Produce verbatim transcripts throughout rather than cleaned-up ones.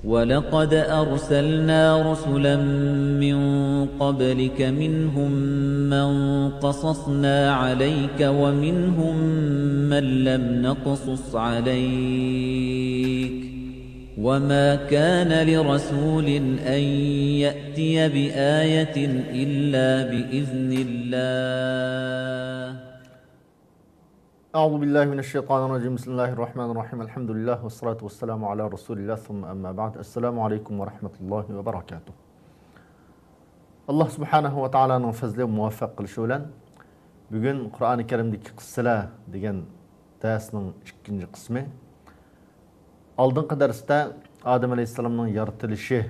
ولقد أرسلنا رسلا من قبلك منهم من قصصنا عليك ومنهم من لم نقصص عليك وما كان لرسول أن يأتي بآية إلا بإذن الله. أعوذ بالله من الشيطان الرجيم. بسم الله الرحمن الرحيم. الحمد لله والصلاة والسلام على رسول الله ثم أما بعد. السلام عليكم ورحمة الله وبركاته. ئاللا سۇبھانەھۇ ۋە تائالانىڭ پەزلى مۇۋەپپەق قىلىشى بىلەن بۈگۈن قۇرئانى كەرىمدىكى قىسسىلەر دېگەن دەرسنىڭ ئىككىنچى قىسمى. ئالدىنقى دەرستە ئادەم ئەلەيھىسسالامنىڭ يارىتىلىشى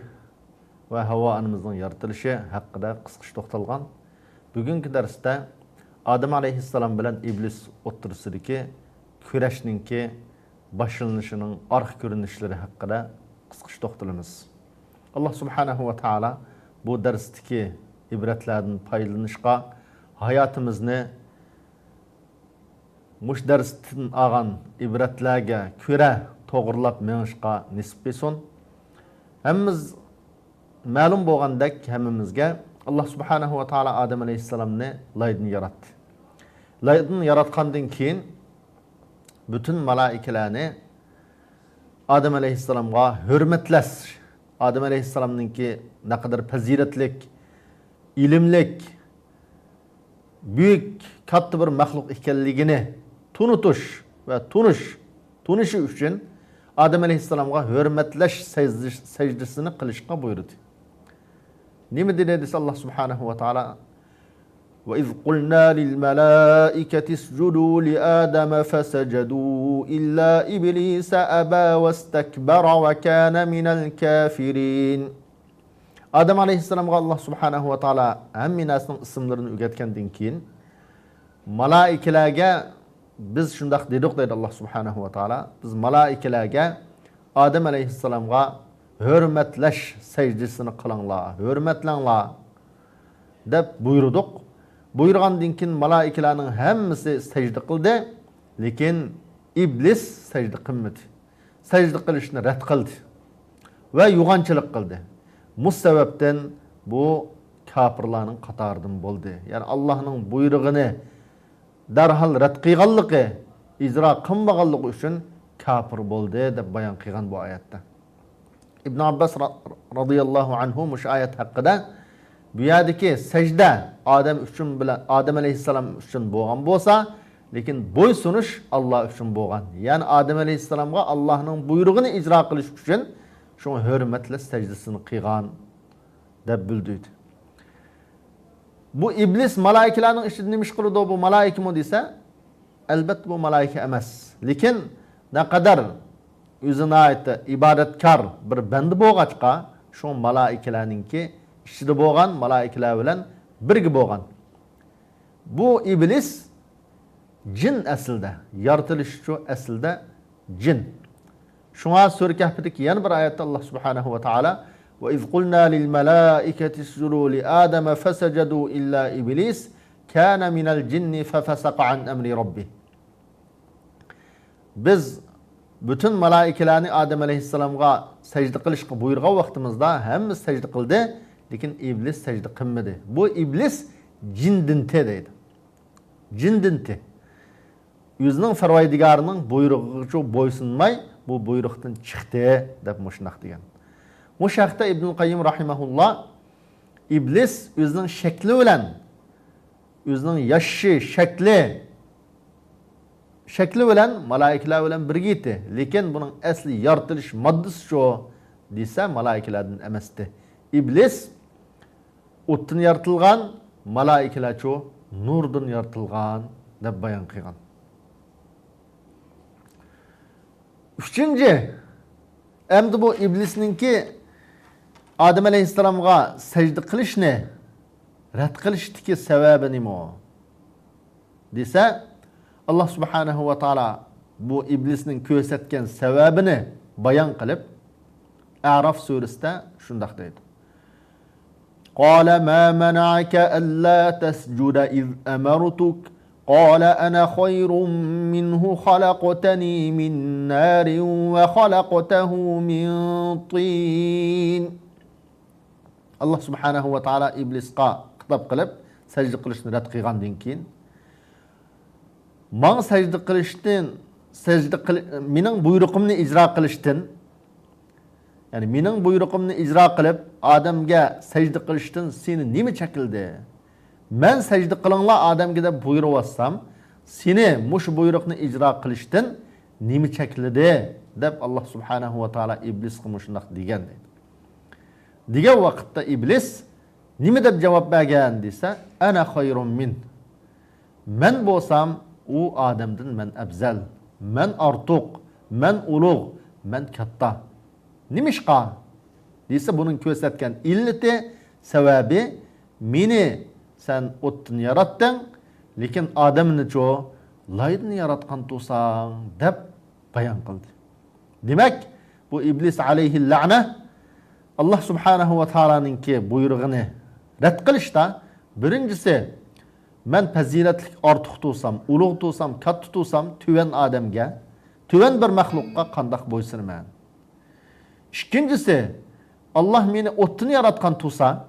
ۋە ھاۋا ئانىمىزنىڭ يارىتىلىشى ھەققىدە قىسقىچە توختالغان. بۈگۈنكى دەرستە ئادەم ئەلەيھىسسالام بىلەن ئىبلىس ئوتتۇرىسىدىكى كۈرەشنىڭكى باشلىنىشىنىڭ ئارقا كۆرۈنۈشلىرى ھەققىدە قىسقىچە توختىلىمىز. ئاللا سۇبھانەھۇ ۋە تائالا بۇ دەرستىكى ئىبرەتلەردىن پايدىلىنىشقا، ھاياتىمىزنى مۇشۇ دەرستىن ئالغان ئىبرەتلەرگە كۆرە توغرىلاپ مېڭىشقا نېسىپ قىلسۇن. ھەممىمىز مەلۇم بولغاندەك ھەممىمىزگە، ئاللا سۇبھانەھۇ ۋە تائالا ئادەم ئەلەيھىسسالامنى لايدىن ياراتتى. لايدىن ياراتقاندىن كېيىن پۈتۈن مالائىكىلەرنى ئادەم ئەلەيھىسسالامغا ھۆرمەتلەش، ئادەم ئەلەيھىسسالامنىڭكى نەقەدەر پەزىلەتلىك، ئىلىملىك، بۈيۈك، كاتتا بىر مەخلۇق ئىكەنلىكىنى تونۇتۇش ۋە تونۇش، تونۇشى ئۈچۈن ئادەم ئەلەيھىسسالامغا ھۆرمەتلەش سەجدىسىنى قىلىشقا بۇيرۇدى. نېمە دېدى دېسە، ئاللا سۇبھانەھۇ ۋە تائالا، وإذ قلنا للملائكة اسجدوا لآدم فسجدوا إلا إبليس أبى واستكبر وكان من الكافرين. ئادەم ئەلەيھىسسالامغا ئاللا سۇبھانەھۇ ۋە تائالا ھەممە نەرسىنىڭ ئىسىملىرىنى ئۆگەتكەندىن كېيىن، مالائىكىلەرگە بىز شۇنداق دېدۇق دەيدۇ ئاللا سۇبھانەھۇ ۋە تائالا. بىز مالائىكىلەرگە ئادەم ئەلەيھىسسالامغا ھۆرمەتلەش سەجدىسىنى قىلىڭلار، ھۆرمەتلەڭلار دەپ بۇيرۇدۇق. بۇيرۇغاندىن كېيىن مالائىكىلەرنىڭ ھەممىسى سەجدە قىلدى، لېكىن ئىبلىس سەجدە قىلمىدى. سەجدە قىلىشنى رەت قىلدى ۋە يوغانچىلىق قىلدى. مۇشۇ سەۋەبتىن بۇ كاپىرلارنىڭ قاتارىدىن بولدى. يەنى ئاللانىڭ بۇيرۇغىنى دەرھال رەت قىلغانلىقى، ئىجرا قىلمىغانلىقى ئۈچۈن كاپىر بولدى دەپ بايان قىلغان بۇ ئايەتتە. ئىبن ئابباس را-، رازىياللاھۇ ئەنھۇ مۇشۇ ئايەت ھەققىدە، بۇ يەردىكى سەجدە ئادەم ئۈچۈن بىلەن، ئادەم ئەلەيھىسسالام ئۈچۈن بولغان بولسا، لېكىن بويسۇنۇش ئاللا ئۈچۈن بولغان. يەنى ئادەم ئەلەيھىسسالامغا ئاللانىڭ بۇيرۇغىنى ئىجرا قىلىش ئۈچۈن شۇڭا ھۆرمەتلەش سەجدىسىنى قىلغان دەپ بىلدۈردى. بۇ ئىبلىس مالائىكىلەرنىڭ ئىچىدە نېمە ئىش قىلىدۇ، بۇ مالائىكىمۇ دېسە، ئەلبەتتە بۇ مالائىكە ئەمەس. لېكىن نەقەدەر ئۆزى ناھايىتى ئىبادەتكار بىر بەندە بولغاچقا، شۇ مالائىكىلەرنىڭكى ئىچىدە بولغان، مالائىكىلەر بىلەن بىرگە بولغان. بۇ ئىبلىس جىن ئەسلىدە، يارىتىلىشىچۇ ئەسلىدە جىن. شۇڭا سۈرە كەھپىدىكى يەنە بىر ئايەتتە ئاللا سۇبھانەھۇ ۋە تائالا، وإذ قلنا للملائكة اسجدوا لآدم فسجدوا إلا إبليس كان من الجن ففسق عن أمر ربه. بىز پۈتۈن مالائىكىلەرنى ئادەم ئەلەيھىسسالامغا سەجدە قىلىشقا بۇيرۇغان ۋاقتىمىزدا ھەممىسى سەجدە قىلدى، لېكىن ئىبلىس سەجدە قىلمىدى. بۇ ئىبلىس جىندىنتى دەيدۇ. جىندىنتى. ئۆزىنىڭ پەرۋەردىگارىنىڭ بۇيرۇقىغىچۇ بويسۇنماي، بۇ بۇيرۇقتىن چىقتى دەپ مۇشۇنداق دېگەن. مۇشۇ ھەقتە ئىبنۇل قەييىم راھىمەھۇللا، ئىبلىس ئۆزىنىڭ شەكلى بىلەن، ئۆزىنىڭ ياشىشى، شەكلى، شەكلى بىلەن مالائىكىلەر بىلەن بىرگە ئىدى. لېكىن بۇنىڭ ئەسلى يارىتىلىش ماددىسىچۇ دېسە، مالائىكىلەردىن ئەمەستى. ئىبلىس ئوتتىن يارىتىلغان، مالائىكىلەرچۇ نۇردىن يارىتىلغان دەپ بايان قىلغان. ئۈچىنچى، ئەمدى بۇ ئىبلىسنىڭكى ئادەم ئەلەيھىسسالامغا سەجدە قىلىشنى رەت قىلىشتىكى سەۋەبى نېمە دېسە، ئاللا سۇبھانەھۇ ۋە تائالا بۇ ئىبلىسنىڭ كۆرسەتكەن سەۋەبىنى بايان قىلىپ، ئەراف سۈرىسىدە شۇنداق دەيدۇ. قال ما منعك ألا تسجد إذ أمرتك قال أنا خير منه خلقتني من نار وخلقته من طين. ئاللا سۇبھانەھۇ ۋە تائالا ئىبلىسقا خىتاب قىلىپ، سەجدە قىلىشنى رەت قىلغاندىن كېيىن، ماڭا سەجدە قىلىشتىن، سەجدە قىل-، مېنىڭ بۇيرۇقۇمنى ئىجرا قىلىشتىن، يەنى مېنىڭ بۇيرۇقۇمنى ئىجرا قىلىپ، ئادەمگە سەجدە قىلىشتىن سېنى نېمە چەكلىدى؟ مەن سەجدە قىلىڭلار ئادەمگە دەپ بۇيرۇۋاتسام، سېنى مۇشۇ بۇيرۇقنى ئىجرا قىلىشتىن نېمە چەكلىدى؟ دەپ ئاللا سۇبھانەھۇ ۋە تائالا ئىبلىسقا مۇشۇنداق دېگەن دەيدۇ. دېگەن ۋاقىتتا ئىبلىس نېمە دەپ جاۋاب بەرگەن دېسە، «أنا خير منه. مەن بولسام ئۇ ئادەمدىن مەن ئەۋزەل، مەن ئارتۇق، مەن ئۇلۇغ، مەن كاتتا.» نېمىشقا دېسە، بۇنىڭ كۆرسەتكەن ئىللىتى، سەۋەبى، مېنى سەن ئوتتىن ياراتتىڭ، لېكىن ئادەمنىچۇ لايدىن ياراتقان تۇرساڭ، دەپ بايان قىلدى. دېمەك، بۇ ئىبلىس ئەلەيھىللەنە ئاللا سۇبھانەھۇ ۋە تائالانىڭكى بۇيرۇقىنى رەت قىلىشتا، بىرىنچىسى، مەن پەزىلەتلىك ئارتۇق تۇرسام، ئۇلۇغ تۇرسام، كاتتا تۇرسام، تۆۋەن ئادەمگە، تۆۋەن بىر مەخلۇققا قانداق بويسۇنىمەن؟ ئىككىنچىسى، ئاللا مېنى ئوتتىن ياراتقان تۇرسا،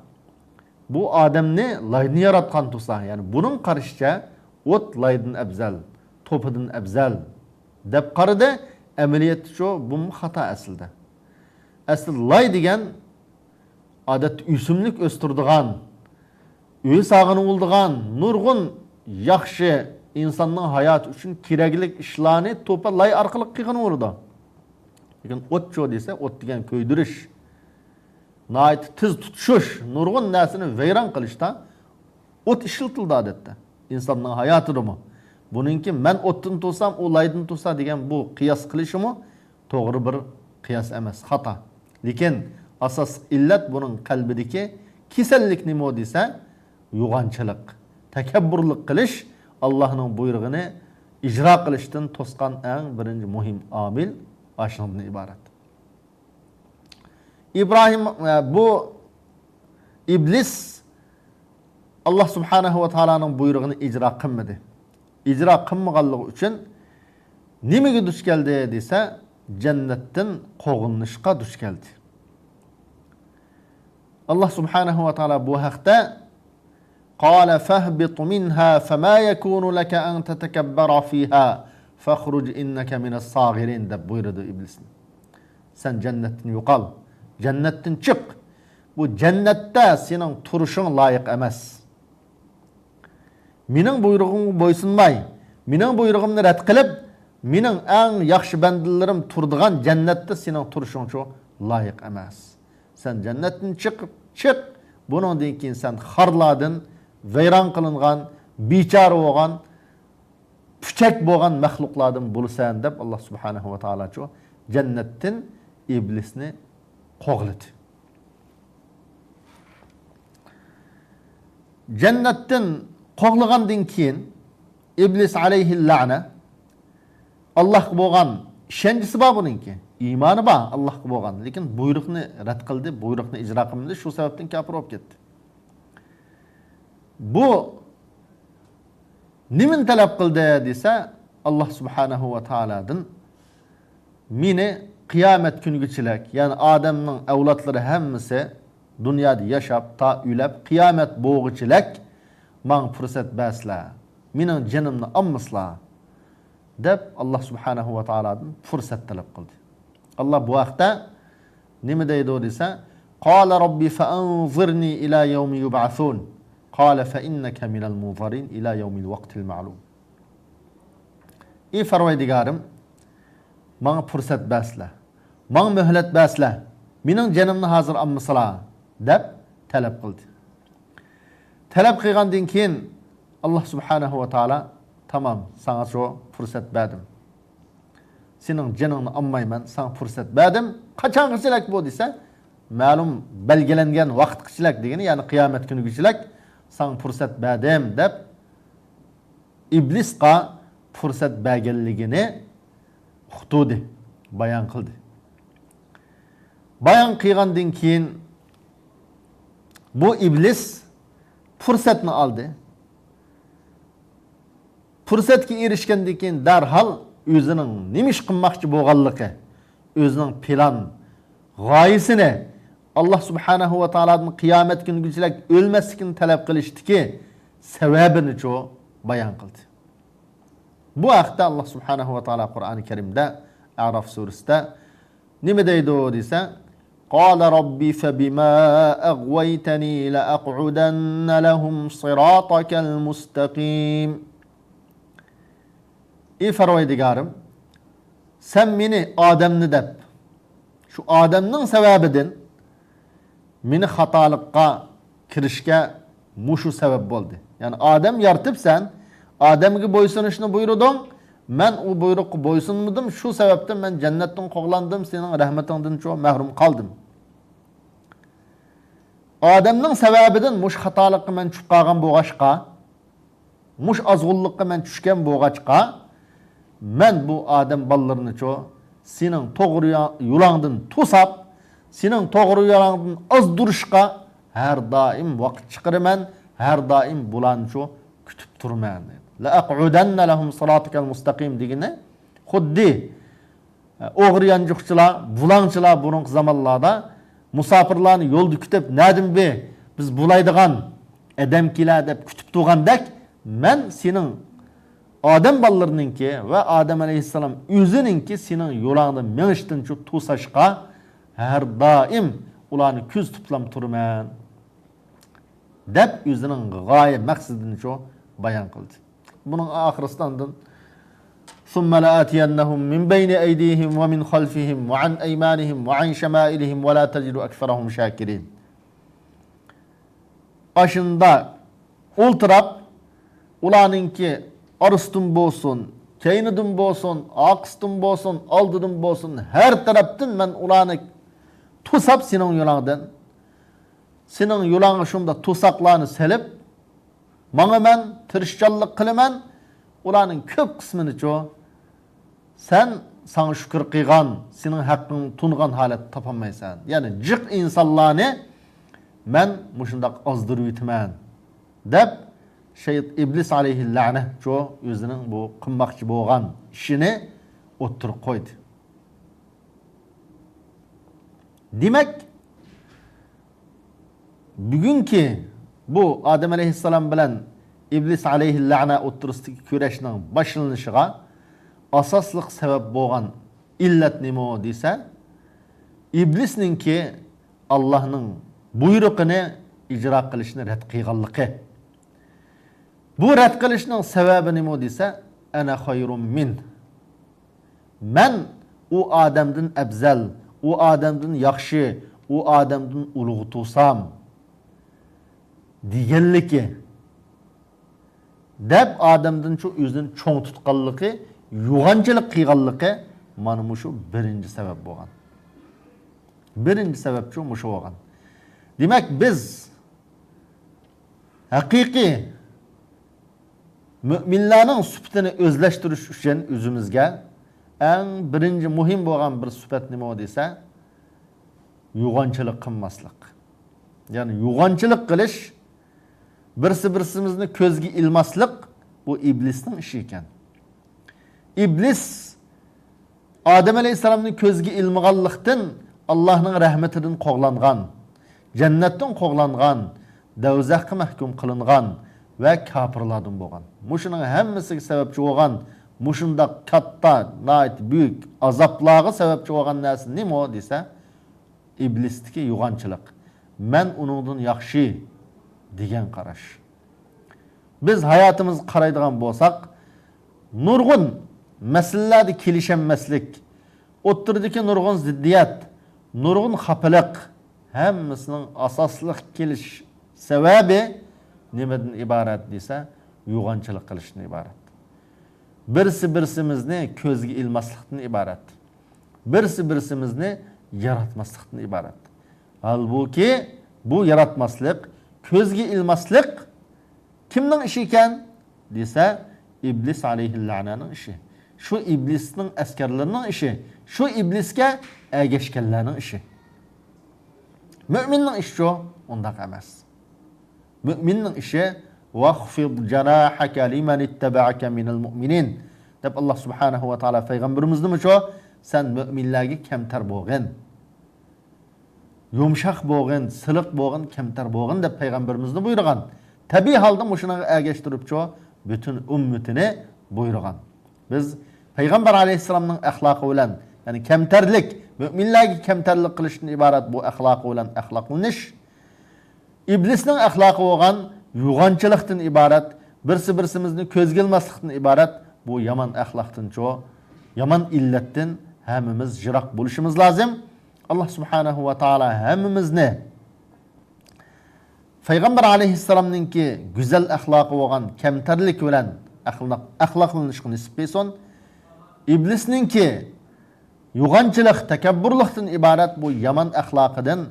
بۇ ئادەمنى لايدىن ياراتقان تۇرسا، يەنى بۇنىڭ قارىشىچە ئوت لايدىن ئەۋزەل، توپىدىن ئەۋزەل دەپ قارىدى. ئەمەلىيەتتىچۇ بۇمۇ خاتا ئەسلىدە. ئەسلى لاي دېگەن ئادەتتە ئۆسۈملۈك ئۆستۈرىدىغان، ئۆي سالغىلى بولىدىغان نۇرغۇن ياخشى، ئىنساننىڭ ھاياتى ئۈچۈن كېرەكلىك ئىشلارنى توپا لاي ئارقىلىق قىلغىلى بولىدۇ. لېكىن ئوتچۇ دېسە، ئوت دېگەن كۆيدۈرۈش، ناھايىتى تېز تۇتىشىش، نۇرغۇن نەرسىنى ۋەيران قىلىشتا ئوت ئىشلىتىلىدۇ ئادەتتە. ئىنساننىڭ ھاياتىدىمۇ. بۇنىڭكى مەن ئوتتىن تۇرسام، ئۇ لايدىن تۇرسا دېگەن بۇ قىياس قىلىشىمۇ توغرا بىر قىياس ئەمەس، خاتا. لېكىن ئاساسلىق ئىللەت بۇنىڭ قەلبىدىكى كېسەللىك نېمە دېسە، يوغانچىلىق، تەكەببۇرلۇق قىلىش، ئاللانىڭ بۇيرۇقىنى ئىجرا قىلىشتىن توسقان ئەڭ بىرىنچى مۇھىم ئامىل ئاشۇنىڭدىن ئىبارەت. ئىبراھىم، ئە، بۇ ئىبلىس ئاللا سۇبھانەھۇ ۋە تائالانىڭ بۇيرۇقىنى ئىجرا قىلمىدى. ئىجرا قىلمىغانلىقى ئۈچۈن نېمىگە دۇچ كەلدى دېسە، جەننەتتىن قوغلىنىشقا دۇچ كەلدى. ئاللا سۇبھانەھۇ ۋە تائالا بۇ ھەقتە، قال فاهبط منها فما يكون لك أن تتكبر فيها فاخرج إنك من الصاغرين، دەپ بۇيرۇدى ئىبلىسنى. سەن جەننەتتىن يوقال، جەننەتتىن چىق. بۇ جەننەتتە سېنىڭ تۇرۇشۇڭ لايىق ئەمەس. مېنىڭ بۇيرۇقۇمغا بويسۇنماي، مېنىڭ بۇيرۇقۇمنى رەت قىلىپ، مېنىڭ ئەڭ ياخشى بەندىلىرىم تۇرىدىغان جەننەتتە سېنىڭ تۇرۇشۇڭچۇ لايىق ئەمەس. سەن جەننەتتىن چىقىپ چىق، بۇنىڭدىن كېيىن سەن خارلاردىن، ۋەيران قىلىنغان، بىچارە بولغان، پۈچەك بولغان مەخلۇقلاردىن بولىسەن، دەپ ئاللا سۇبھانەھۇ ۋە تائالاچۇ جەننەتتىن ئىبلىسنى قوغلىدى. جەننەتتىن قوغلىغاندىن كېيىن، ئىبلىس ئەلەيھىللەنە، ئاللاھقا بولغان ئىشەنچىسى بار بۇنىڭكى، ئىمانى بار ئاللاھقا بولغان، لېكىن بۇيرۇقنى رەت قىلدى، بۇيرۇقنى ئىجرا قىلمىدى، شۇ سەۋەبتىن كاپىر بولۇپ كەتتى. بۇ نېمىنى تەلەپ قىلدى دېسە، ئاللا سۇبھانەھۇ ۋە تائالادىن مېنى قىيامەت كۈنىگىچىلىك، يەنى ئادەمنىڭ ئەۋلادلىرى ھەممىسى دۇنيادا ياشاپ، تا ئۆلۈپ، قىيامەت بولغۇچىلىك ماڭا پۇرسەت بەرسىلە، مېنىڭ جېنىمنى ئالمىسىلا، دەپ ئاللا سۇبھانەھۇ ۋە تائالادىن پۇرسەت تەلەپ قىلدى. ئاللا بۇ ھەقتە نېمە دەيدۇ دېسە، قال رب فأنظرني إلى يوم يبعثون. قال فإنك من المنظرين إلى يوم الوقت المعلوم. ئى پەرۋەردىگارىم، ماڭا پۇرسەت بەرسىلە، ماڭا مۆھلەت بەرسىلە، مېنىڭ جېنىمنى ھازىر ئالمىسىلا، دەپ تەلەپ قىلدى. تەلەپ قىلغاندىن كېيىن، ئاللا سۇبھانەھۇ ۋە تائالا، تامام، ساڭا شۇ پۇرسەت بەردىم. سېنىڭ جېنىڭنى ئالمايمەن، ساڭا پۇرسەت بەردىم. قاچانغىچىلىك بۇ دېسە، مەلۇم بەلگىلەنگەن ۋاقىتقىچىلىك دېگىنى، يەنى قىيامەت كۈنىگىچىلىك ساڭا پۇرسەت بەردىم، دەپ ئىبلىسقا پۇرسەت بەرگەنلىكىنى ئۇقتۇردى، بايان قىلدى. بايان قىلغاندىن كېيىن بۇ ئىبلىس پۇرسەتنى ئالدى. پۇرسەتكە ئېرىشكەندىن كېيىن دەرھال ئۆزىنىڭ نېمە ئىش قىلماقچى بولغانلىقى، ئۆزىنىڭ پىلان غايىسىنى، ئاللا سۇبھانەھۇ ۋە تائالادىن قىيامەت كۈنگىچىلىك ئۆلمەسلىكنى تەلەپ قىلىشتىكى سەۋەبىنىچۇ بايان قىلدى. بۇ ھەقتە ئاللا سۇبھانەھۇ ۋە تائالا قۇرئانى كەرىمدە، ئەراف سۈرىسىدە نېمە دەيدۇ دېسە، قال رب فبما أغويتني لأقعدن لهم صراطك المستقيم. ئى پەرۋەردىگارىم، سەن مېنى ئادەمنى دەپ، شۇ ئادەمنىڭ سەۋەبىدىن مېنى خاتالىققا كىرىشكە مۇشۇ سەۋەب بولدى. يەنى ئادەم يارىتىپ سەن ئادەمگە بويسۇنۇشنى بۇيرۇدۇڭ، مەن ئۇ بۇيرۇققا بويسۇنمىدىم، شۇ سەۋەبتىن مەن جەننەتتىن قوغلاندىم، سېنىڭ رەھمىتىڭدىنچۇ مەھرۇم قالدىم. ئادەمنىڭ سەۋەبىدىن مۇشۇ خاتالىققا مەن چۈشۈپ قالغان بولغاچقا، مۇشۇ ئازغۇنلۇققا مەن چۈشكەن بولغاچقا، مەن بۇ ئادەم بالىلىرىنىچۇ سېنىڭ توغرا يا-، يولۇڭدىن توساپ، سېنىڭ توغرا يولۇڭدىن ئازدۇرۇشقا ھەر دائىم ۋاقىت چىقىرىمەن، ھەر دائىم بۇلارنىچۇ كۈتۈپ تۇرىمەن. لەئەقئۇدەننە لەھۇم سىراتىكەل مۇستەقىم دېگىنى خۇددى ئوغرى يانچۇقچىلار، بۇلاڭچىلار بۇرۇنقى زامانلاردا مۇساپىرلارنى يولدا كۈتۈپ، نەدىن بى بىز بۇلايدىغان ئادەم كېلە دەپ كۈتۈپ تۇرغاندەك، مەن سېنىڭ ئادەم بالىلىرىنىڭكى ۋە ئادەم ئەلەيھىسسالام ئۆزىنىڭكى سېنىڭ يولۇڭدا مېڭىشتىنچۇ توساشقا ھەر دائىم ئۇلارنى كۆزىتىپلام تۇرىمەن. دەپ ئۆزىنىڭ غايە مەقسىتىنىچۇ بايان قىلدى. بۇنىڭ ئاخىرىسىدا ئاندىن ثم لآتينهم من بين أيديهم ومن خلفهم وعن أيمانهم وعن شمائلهم ولا تجد أكثرهم شاكرين. ئاشۇنداق ئولتۇراپ، ئۇلارنىڭكى ئارىسىدىن بولسۇن، كەينىدىن بولسۇن، ئارقىسىدىن بولسۇن، ئالدىدىن بولسۇن، ھەر تەرەپتىن مەن ئۇلارنى توساپ سېنىڭ يولۇڭدىن، سېنىڭ يولۇڭغا شۇنداق توساقلارنى سېلىپ، ماڭىمەن، تىرىشچانلىق قىلىمەن، ئۇلارنىڭ كۆپ قىسمىنىچۇ سەن ساڭا شۈكۈر قىلغان، سېنىڭ ھەققىڭنى تونۇغان ھالەتتە تاپالمايسەن. يەنى جىق ئىنسانلارنى مەن مۇشۇنداق ئازدۇرۇۋېتىمەن، دەپ شەيت-، ئىبلىس ئەلەيھىللەنەتچۇ ئۆزىنىڭ بۇ قىلماقچى بولغان ئىشىنى ئوتتۇرىغا قويدى. دېمەك، بۈگۈنكى بۇ ئادەم ئەلەيھىسسالام بىلەن ئىبلىس ئەلەيھىللەنە ئوتتۇرىسىدىكى كۈرەشنىڭ باشلىنىشىغا ئاساسلىق سەۋەب بولغان ئىللەت نېمە دېسە، ئىبلىسنىڭكى ئاللاھنىڭ بۇيرۇقىنى ئىجرا قىلىشنى رەت قىلغانلىقى. بۇ رەت قىلىشنىڭ سەۋەبى نېمە دېسە، «أنا خير منه». مەن ئۇ ئادەمدىن ئەپزەل، ئۇ ئادەمدىن ياخشى، ئۇ ئادەمدىن ئۇلۇغ تۇرسام دېگەنلىكى، دەپ ئادەمدىنچۇ ئۆزىنى چوڭ تۇتقانلىقى، يوغانچىلىق قىلغانلىقى، مانا مۇشۇ بىرىنچى سەۋەب بولغان. بىرىنچى سەۋەبچۇ مۇشۇ بولغان. دېمەك، بىز ھەقىقىي مۆمىنلەرنىڭ سۈپىتىنى ئۆزلەشتۈرۈش ئۈچۈن ئۆزىمىزگە ئەڭ بىرىنچى مۇھىم بولغان بىر سۈپەت نېمە دېسە، يوغانچىلىق قىلماسلىق. يەنى يوغانچىلىق قىلىش، بىرسى-بىرسىمىزنى كۆزگە ئىلماسلىق، بۇ ئىبلىسنىڭ ئىشى ئىكەن. ئىبلىس ئادەم ئەلەيھىسسالامنى كۆزگە ئىلمىغانلىقتىن، ئاللاھنىڭ رەھمىتىدىن قوغلانغان، جەننەتتىن قوغلانغان، دەۋزەخكە مەھكۇم قىلىنغان ۋە كاپىرلاردىن بولغان. مۇشۇنىڭ ھەممىسىگە سەۋەبچى بولغان، مۇشۇنداق كاتتا، ناھايىتى بۈيۈك ئازابلارغا سەۋەبچى بولغان نەرسە نېمە دېسە، ئىبلىستىكى يوغانچىلىق. مەن ئۇنىڭدىن ياخشى دېگەن قاراش. بىز ھاياتىمىزغا قارايدىغان بولساق، نۇرغۇن مەسىلىلەردە كېلىشەلمەسلىك، ئوتتۇرىدىكى نۇرغۇن زىددىيەت، نۇرغۇن خاپىلىق، ھەممىسىنىڭ ئاساسلىق كېلىش سەۋەبى نېمىدىن ئىبارەت دېسە، يوغانچىلىق قىلىشتىن ئىبارەت. بىرسى-بىرسىمىزنى كۆزگە ئىلماسلىقتىن ئىبارەت. بىرسى-بىرسىمىزنى ياراتماسلىقتىن ئىبارەت. ھالبۇكى، بۇ ياراتماسلىق، كۆزگە ئىلماسلىق كىمنىڭ ئىشى ئىكەن دېسە، ئىبلىس ئەلەيھىللەنەنىڭ ئىشى. شۇ ئىبلىسنىڭ ئەسكەرلىرىنىڭ ئىشى. شۇ ئىبلىسكە ئەگەشكەنلەرنىڭ ئىشى. مۆمىننىڭ ئىشىچۇ ئۇنداق ئەمەس. مۆمىننىڭ ئىشى «ۋەخفىض جاناھەكە لىمەن ئىتتەبەئەكە مىنەل مۇئمىنىن» دەپ، ئاللا سۇبھانەھۇ ۋە تائالا پەيغەمبىرىمىزنىمۇ شۇ، سەن مۆمىنلەرگە كەمتەر بولغىن، يۇمشاق بولغىن، سىلىق بولغىن، كەمتەر بولغىن دەپ پەيغەمبىرىمىزنى بۇيرۇغان. تەبىئىي ھالدا مۇشۇنىڭغا ئەگەشتۈرۈپچۇ پۈتۈن ئۈممىتىنى بۇيرۇغان. بىز پەيغەمبەر ئەلەيھىسسالامنىڭ ئەخلاقى بىلەن، يەنى كەمتەرلىك، مۆمىنلەرگە كەمتەرلىك قىلىشتىن ئىبارەت بۇ ئەخلاقى بىلەن ئەخلاقلىنىش، ئىبلىسنىڭ ئەخلاقى بولغان يوغانچىلىقتىن ئىبارەت، بىرسى بىرسىمىزنى كۆزگە ئىلماسلىقتىن ئىبارەت بۇ يامان ئەخلاقتىنچۇ، يامان ئىللەتتىن ھەممىمىز يىراق بولۇشىمىز لازىم. ئاللا سۇبھانەھۇ ۋە تائالا ھەممىمىزنى پەيغەمبەر ئەلەيھىسسالامنىڭكى گۈزەل ئەخلاقى بولغان كەمتەرلىك بىلەن ئەخلاق، ئەخلاقلىنىشقا نېسىپ قىلسۇن. ئىبلىسنىڭكى يوغانچىلىق، تەكەببۇرلۇقتىن ئىبارەت بۇ يامان ئەخلاقىدىن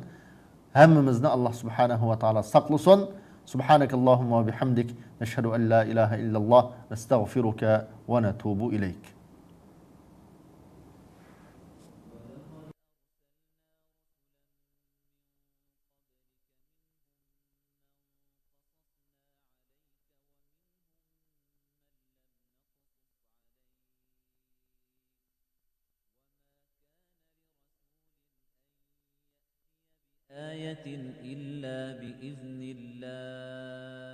ھەممىمىزنى ئاللا سۇبھانەھۇ ۋە تائالا ساقلىسۇن. سبحانك اللهم وبحمدك، نشهد أن لا إله إلا الله، نستغفرك ونتوب إليك. آية إلا بإذن الله.